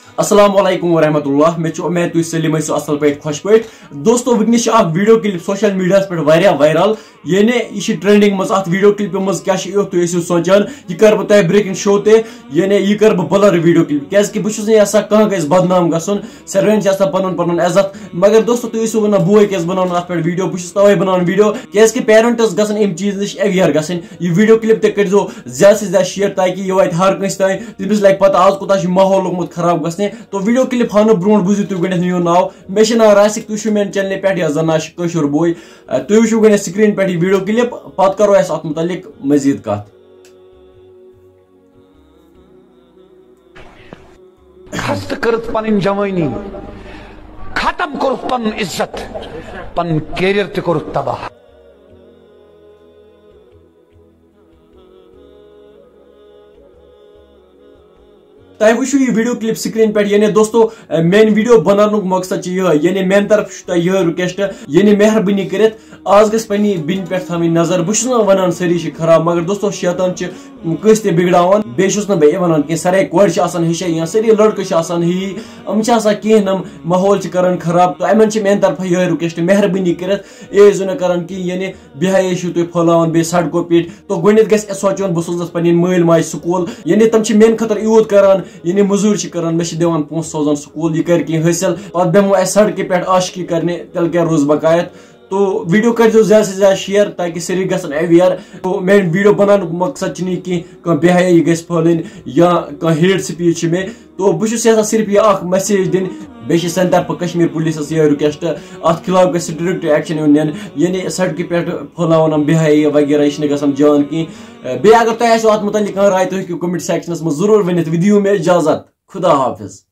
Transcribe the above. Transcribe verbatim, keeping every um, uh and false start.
السلام علیکم ورحمۃ اللہ۔ مےٚ چھُ اُمید تُہۍ سٲلِم ٲسِو اَصٕل پٲٹھۍ، خۄش پٲٹھۍ۔ دوستو، وٕنکیٚس چھِ اکھ ویڈیو کلپ سوشل میڈیاہَس پٮ۪ٹھ واریاہ وائرل، یعنی یہِ چھِ ٹرینڈنگ منٛز۔ اَتھ ویڈیو کلپہِ منٛز کیٛاہ چھُ یُتھ، تُہۍ ٲسِو سونٛچان، یہِ کَرٕ بہٕ تۄہہِ برٛونٛہہ کِنۍ شو تہِ، یعنی یہِ کَرٕ بہٕ blur ویڈیو کلپ، کیٛازِکہِ بہٕ چھُس نہٕ یَژھان کانٛہہ گژھِ بدنام گژھُن۔ ساروِیَن چھِ آسان پَنُن پَنُن عزت، مگر دوستو، تُہۍ ٲسِو وَنان، بوے کیٛازِ بَناوان اَتھ پٮ۪ٹھ ویڈیو؟ بہٕ چھُس تَوَے بَناوان ویڈیو، کیٛازِکہِ پیرنٹس گژھن اَمہِ چیٖز نِش aware گژھٕنۍ۔ یہِ ویڈیو کلپ تہِ کٔرۍزیو زیادٕ سے زیادٕ شیئر، تاکہِ یہِ واتہِ ہر کٲنٛسہِ تام، تٔمِس لگہِ پتہ آز کوٗتاہ چھُ ماحول لوٚگمُت خراب گژھنہِ۔ تو ویڈیو کلپ ہاونہٕ برونٛٹھ بوٗزِو تُہۍ گۄڈٕنٮ۪تھ میون ناو۔ مےٚ چھُ ناو راسِک، تُہۍ چھِو میانہِ چینلہِ پٮ۪ٹھ یَتھ زَن ناو چھُ کٲشُر بوے۔ اَ، تُہۍ وٕچھِو گۄڈٕنٮ۪تھ سکریٖن پٮ۪ٹھ یہِ ویڈیو کلپ، پتہٕ کرو أسۍ اَتھ مُتعلق مزید کتھ۔ خستہٕ کٔرٕتھ پنٕنۍ جوٲنی، ختم کوٚرُتھ پنُن عزت، پنُن کیریئر تہِ کوٚرُتھ تباہ۔ تۄہہِ وٕچھِو یہِ ویڈیو کلپ سکریٖن پٮ۪ٹھ۔ یعنی دوستو، میٲنۍ ویڈیو بناونُک مقصد چھُ یِہوٚے، یعنی میانہِ طرفہٕ چھُ تۄہہِ یِہوٚے رِکویسٹ، یعنی مہربٲنی کٔرِتھ آز گژھِ پننہِ بیٚنہِ پٮ۪ٹھ تھاوٕنۍ نظر۔ بہٕ چھُس نہٕ ونان سٲری چھِ خراب، مگر دوستو، شیطان چھِ کٲنٛسہِ تہِ بگڑاوان۔ بیٚیہِ چھُس نہٕ بہٕ یہِ ونان کینٛہہ، سارے کورِ چھِ آسان ہِشے یا سٲری لڑکہٕ چھِ آسان ہی، یِم چھِ آسان کینٛہہ نم ماحول چھِ کران خراب۔ تہٕ یِمن چھِ میانہِ طرفہٕ یِہوٚے رِکویسٹ، مہربٲنی کٔرِتھ یہِ ٲسۍزیو نہٕ کران کینٛہہ، یعنی بے حیٲیی چھِو تُہۍ پھٲلاوان بیٚیہِ سڑکو پیٚٹھۍ۔ تو گۄڈٕنٮ۪تھ گژھِ اَسہِ سونٛچُن، بہٕ سوزَس پنٕنۍ مٲلۍ ماجہِ سکوٗل، یعنی تِم چھِ میانہِ خٲطرٕ یوٗت کران، یعنی مٔزوٗرۍ چھِ کران، مےٚ چھِ دِوان پونٛسہٕ سوزان سکوٗل، یہِ کرِ کینٛہہ حٲصِل، پتہٕ بیٚہمو اَسہِ سڑکہِ پٮ۪ٹھ عاشقی کرنہِ، تیٚلہِ کیٛاہ روٗز بقایت؟ تو ویڈیو کٔرۍزیو زیادٕ سے زیادٕ شیئر، تاکہِ سٲری گژھن aware۔ تو میٲنۍ ویڈیو بناونُک مقصد چھُنہٕ یہِ کینٛہہ، کانٛہہ بے حیٲیی گژھِ پھٲلٕنۍ یا کانٛہہ hate speech چھِ مےٚ۔ تو بہٕ چھُس یژھان صرف یہِ اکھ message دِنۍ، بیٚیہِ چھِ سانہِ طرفہٕ کشمیر پُلیٖسَس یِہوٚے request، اَتھ خلاف گژھِ strict action یُن نِنہٕ، یعنی سڑکہِ پٮ۪ٹھ پھٲلاوان یِم بے حیٲیی وغیرہ، یہِ چھِنہٕ گژھان جان کینٛہہ۔ بیٚیہِ اگر تۄہہِ آسیو اَتھ مُتعلق کانٛہہ راے، تُہۍ ہیٚکِو comment sectionَس منٛز ضروٗر ؤنِتھ۔ وۄنۍ دِیِو مےٚ اجازت، خدا حافظ۔